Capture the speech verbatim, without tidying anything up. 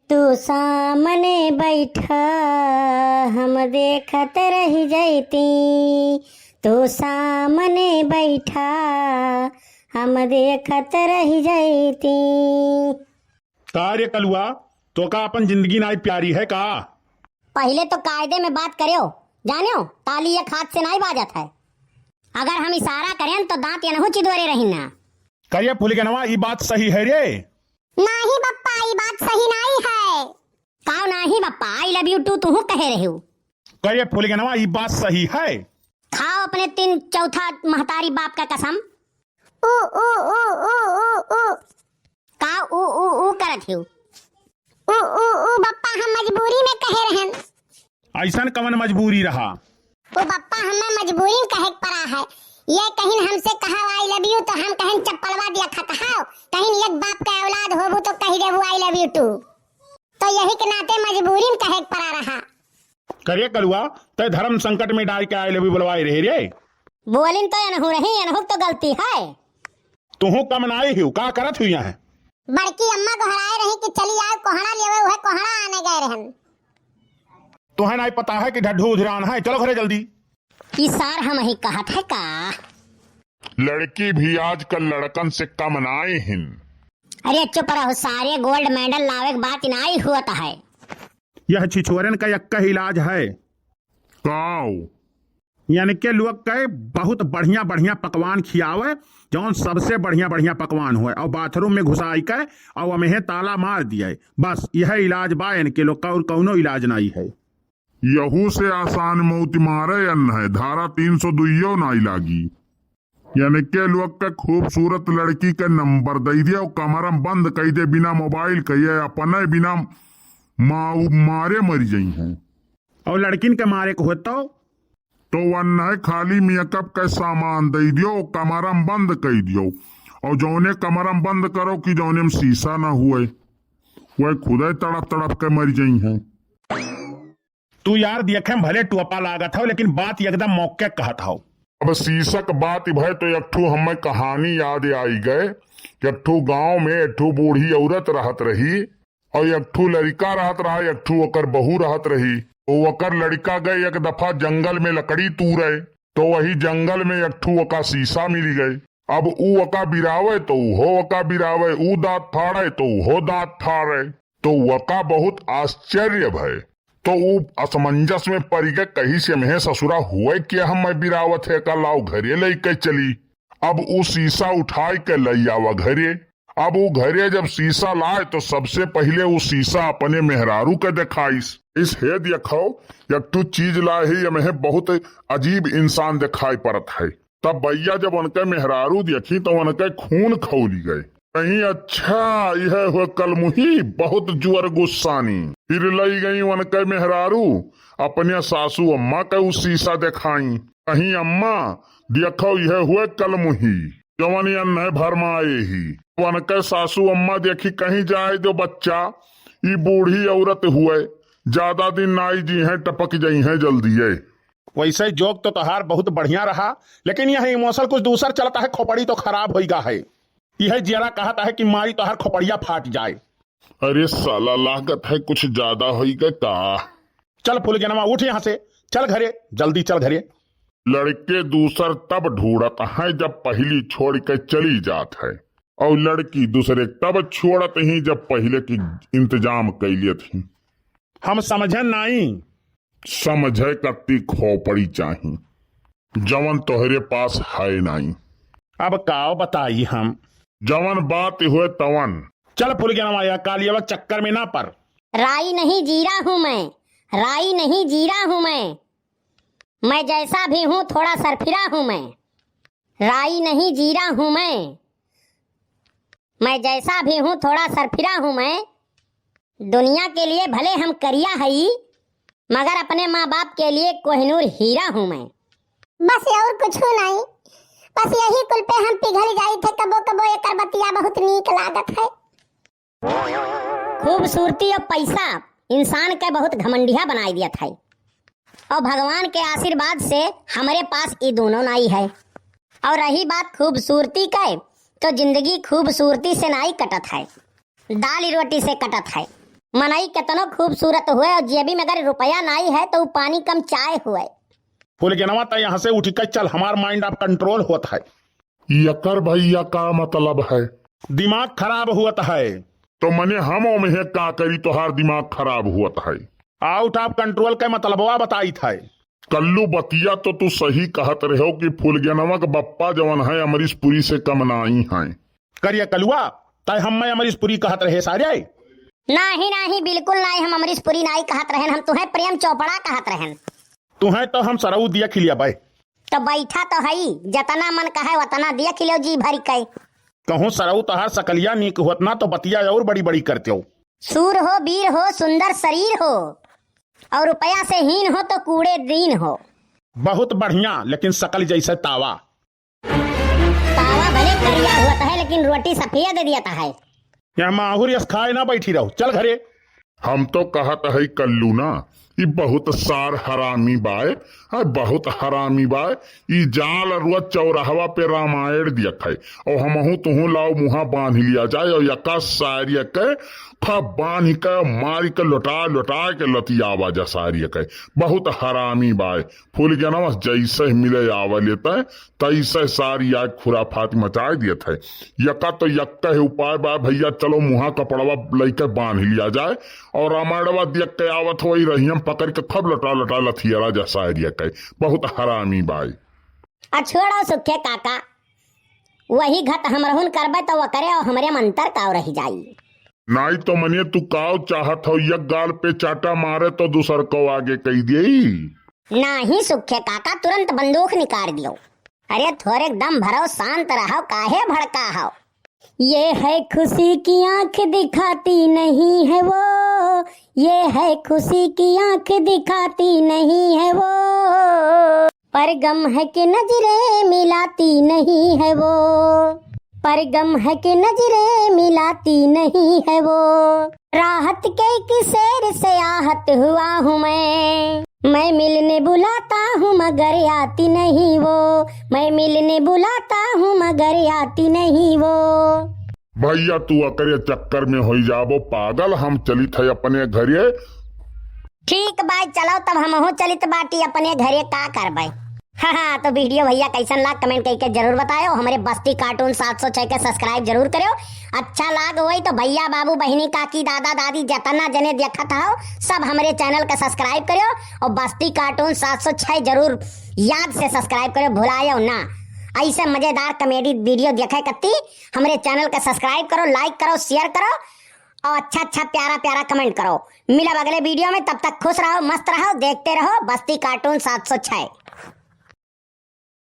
तू सामने बैठा, हम देखत रहि जइती। तू सामने बैठा, हम देखत रहि जइती। का रे कलुआ, तोका अपन जिंदगी नाई प्यारी है का? पहिले तो कायदे में बात करेउ, जानेउ, ताली एक हाथ से नाई बाजत है। अगर हम इशारा करेन तो दांत एनहू चिदोरे रही ना। करिए फुलगेनवा, ई बात सही है रे? नाही बप्पा, ई बात सही नाही है। काउ नाही बप्पा, I love you too तुहू कहे रहेउ। करिए फुलगेनवा, ई बात सही है? खाओ अपने तीन चौथा महतारी बाप का कसम। ऊ, ऊ, ऊ, ऊ, ऊ, ऊ। का ऊ, ऊ, ऊ करत हिउ? ऊ, ऊ, ऊ बप्पा, हम मजबूरी में कहे रहन। अइसन कवन मजबूरी रहा? ऊ बप्पा, हमें मजबूरी में कहे के परा है। ये कहिन हमसे कहा I love you तो हम कहिन चप्पलवा दिया खत हाव। कहिन एक बाप का औलाद होबू तो कहि देबू I love you too। तो यही के नाते मजबूरी में कहे के परा रहा। करिए कलुआ, तै धर्म संकट में डाल के I love you बोलवाए रहे रे। बोलिन तो एनहू रही, एनहू तो गलती है। तुहू कम नाई हिउ, का करत हिउ यहाँ? बड़की अम्मा गोहराए रही कि चली आए कोहड़ा लेवे, उहे कोहड़ा आने गए रहन। तुहे नाई पता है कि ढड्ढू उधिरान है, चलो घरे जल्दी। ई सार हमही कहत है का? लड़की भी आजकल लड़कन से कम नाई हिन। अरे चुप रहो सारे, gold medal लावे के बात नाई हुअत है। यह छिछोरन का यक्का ही इलाज है। काव? यानी के लोग के बहुत बढ़िया बढ़िया पकवान खियावे, जौन सबसे बढ़िया बढ़िया पकवान होए, और बाथरूम में घुसाई के और वमें ताला मार दिए। बस यह इलाज बा इनके लोग का, और कौनो इलाज नाई है। यहू से आसान मौत मारे अन्न है, धारा तीन सौ दुइयो नाई लागी। यानी के लोग के खूबसूरत लड़की के नंबर दे दिया और कमरा में बंद कई दे, बिना मोबाइल के, ये अपने बिना मा-, मारे मर जाई हैं। और लड़किन के मारे के हो तो? तो वन्ने खाली मेकअप के सामान दे दियो, कमरा में बंद कई दियो, और जौने कमरा में बंद करो कि जौने में शीशा ना हुए, वह खुदे तड़प तड़प के मर जाई हैं। तू यार देखे में भले टोपा लागत हो, लेकिन बात एकदम मौके कहत हो। अब शीशक बात भय तो एक ठू हमें कहानी याद आई गए। एक ठू गांव में एक ठू बूढ़ी औरत रहत रही और एक ठू लड़िका रहत रहा, एक ठू ओकर बहू रहत रही। तो ओकर लड़िका गए एक दफा जंगल में लकड़ी तूरे, तो वही जंगल में एक ठू ओका शीशा मिल गए। अब ऊ ओका बिरावे तो उहो ओका बिरावे, ऊ दांत फाड़े तो उहो दांत फाड़े। तो ओका बहुत आश्चर्य भय। तो ऊ असमंजस में पड़ गए, कही से महे ससुरा हुए के हम मैं बिरावत है का, लाओ घरे लेके चली। अब ऊ शीशा उठाए के लई आवा घरे। अब ऊ घरे जब शीशा लाए तो सबसे पहिले ऊ शीशा अपने मेहरारू के देखाइस। इस हे देखो, एक ठू चीज लाए है, ये महे बहुत अजीब इंसान दिखाई पड़त है। तब भैया जब उनके मेहरारू देखी तो उनके खून खौली गए। कहीं अच्छा, यह हो कलमुही, बहुत जुअर गुस्सानी। फिर लई गई उनके मेहरारू अपने सासू अम्मा के उ शीशा देखाई। कहीं अम्मा देखो, यह हुए कलमुही, जवन ये अन्हे भरमाए ही। उनके सासू अम्मा देखी, कहीं जाए दो बच्चा, ई बूढ़ी औरत हुए, ज्यादा दिन नाई जी हैं, टपक जई हैं जल्दी है। वैसे जोक तो तोहार बहुत बढ़िया रहा, लेकिन यह इमोशन कुछ दूसर चलता है, खोपड़ी तो खराब होइगा है। यह जियरा कहता है कि मारी तोहार खोपड़िया फाट जाए। अरे साला, लागत है कुछ ज्यादा होइगा का? चल फुलगेनवा, उठ यहाँ से, चल घरे, जल्दी चल घरे। लड़के दूसर तब ढूंढत हैं जब पहली छोड़ के चली जात है, और लड़की दूसरे तब छोड़त ही जब पहले की इंतजाम कइ लेत ही। हम समझे नाई। समझे कत्ती खोपड़ी चाही, जवन तोहरे पास है नाई। अब काव बताई हम? जवन बात हुए तवन। चल फुलगेनवा, या कालियवा चक्कर में ना पड़। राई नहीं जीरा हूँ मैं, राई नहीं जीरा हूँ मैं, मैं जैसा भी हूँ थोड़ा सरफिरा हूँ मैं। राई नहीं जीरा हूँ मैं, मैं जैसा भी हूँ थोड़ा सरफिरा हूँ मैं। दुनिया के लिए भले हम करिया हई, मगर अपने माँ बाप के लिए कोहिनूर हीरा हूँ मैं। बस और कुछ नहीं, बस यही कुल पे हम पिघल जाई थे। कबो कबो एकर बतिया बहुत नीक लागत है। खूबसूरती और पैसा इंसान के बहुत घमंडिया बनाई दिया था, और भगवान के आशीर्वाद से हमरे पास ई दोनों नाई है। और रही बात खूबसूरती के, तो जिंदगी खूबसूरती से नाई कटत है, दाल रोटी से कटत है। मनई केतनो खूबसूरत हुए और जेबी में अगर रुपया नाई है तो उ पानी कम चाय हुए। फुलगेनवा, तै यहाँ से उठ के चल, हमार mind of control होत है। यकर भैया का मतलब है? दिमाग खराब हुअत है। तो मने हम ओमें का करी, तोहार दिमाग खराब हुअत है। Out of control के मतलबवा बताइत है। कल्लू, बतिया तो तू सही कहत रहो कि फुलगेनवा के बप्पा जवन है अमरीशपुरी से कम नाई है। करिया कलुआ, तै हम्मे अमरीशपुरी कहत रहे सारे? नाही, नाही, बिल्कुल नाही, हम अमरीशपुरी नाही कहत रहेन, हम तुहें प्रेम चोपड़ा कहत रहेन। तुहें तो हम सरऊ देख लिया बे। तो बैठा तो हई, जतना मन कहे वतना देख लियो जी भर के। कहूँ सरऊ तोहार सकलिया नीक होत ना तो बतिया और बड़ी बड़ी करते हो। सूर हो, वीर हो, सुंदर शरीर हो, और रुपया से हीन हो तो कूड़े दीन हो। बहुत बढ़िया, लेकिन सकल जैसे तावा। तावा भले करिया होत है, लेकिन रोटी सफेद दियत है। यहाँ माहुर यस खाए ना बैठी रहो, चल घरे। हम तो कहत है कल्लू ना, ई बहुत सार हरामी बाय, हाँ, बहुत हरामी बाय। ई जाल रुआ चौराहवा पे रामायण दियत है, और हमहू तुहू लाओ मुहा बांध लिया जाए, और यका सारिया के खूब बांध के मारी के लुटा लुटा के लतियावा जा सारिया के। बहुत हरामी बाय। फुलगेनवा जैसे मिले आवे लेते, तैसे सारी आग खुराफात मचाए दियत है। यका तो यक्का है उपाय बा भैया, चलो मुहा कपड़वा लइके बांध लिया जाए, और रामायणवा देख के आवत हो, वही रहियम पकड़ के खूब लटा लटा लथियरा जा सारिया के। बहुत हरामी बाय। आ छोड़ो सुखे काका, वही घत हमरहुन करबे तो वकरे और हमरे में अंतर काव रही जाई। नाई तो मने तू काव चाहत हो, एक गाल पे चाटा मारे तो दूसर को आगे कही देई। नाही सुखे काका, तुरंत बंदूक निकाल दियो। अरे थोरे दम भरो, शांत रहो, काहे भड़का हो? ये है खुशी की आंख दिखाती नहीं है वो, ये है खुशी की आंख दिखाती नहीं है वो, पर गम है कि नजरें मिलाती नहीं है वो, पर गम है कि नजरें मिलाती नहीं है वो। राहत के एक शेर से आहत हुआ हूँ मैं, मैं मिलने बुलाता हूँ मगर आती नहीं वो, मैं मिलने बुलाता हूँ मगर आती नहीं वो। भैया तू अकरे चक्कर में होई जाबो पागल, हम चलित है अपने घरे। ठीक बाय, चलो तब हमहू चलित बाटी अपने घरे, का करबे। हाँ, हाँ, तो video भैया कैसन लाग, comment करके जरूर बतायो। हमरे बस्ती cartoon सात सौ छह के subscribe जरूर करियो। अच्छा लाग होई तो भैया, बाबू, बहिनी, काकी, दादा, दादी, जतना जने देखत हो, सब हमरे channel के subscribe करियो और बस्ती cartoon सात सौ छह जरूर याद से subscribe करियो, भुलायो ना। ऐसे मजेदार comedy video देखे कत्ती हमरे channel के subscribe करो, like करो, share करो और अच्छा अच्छा प्यारा प्यारा comment करो। मिलब अगले video में, तब तक खुश रहो, मस्त रहो, देखते रहो बस्ती cartoon सात सौ छह।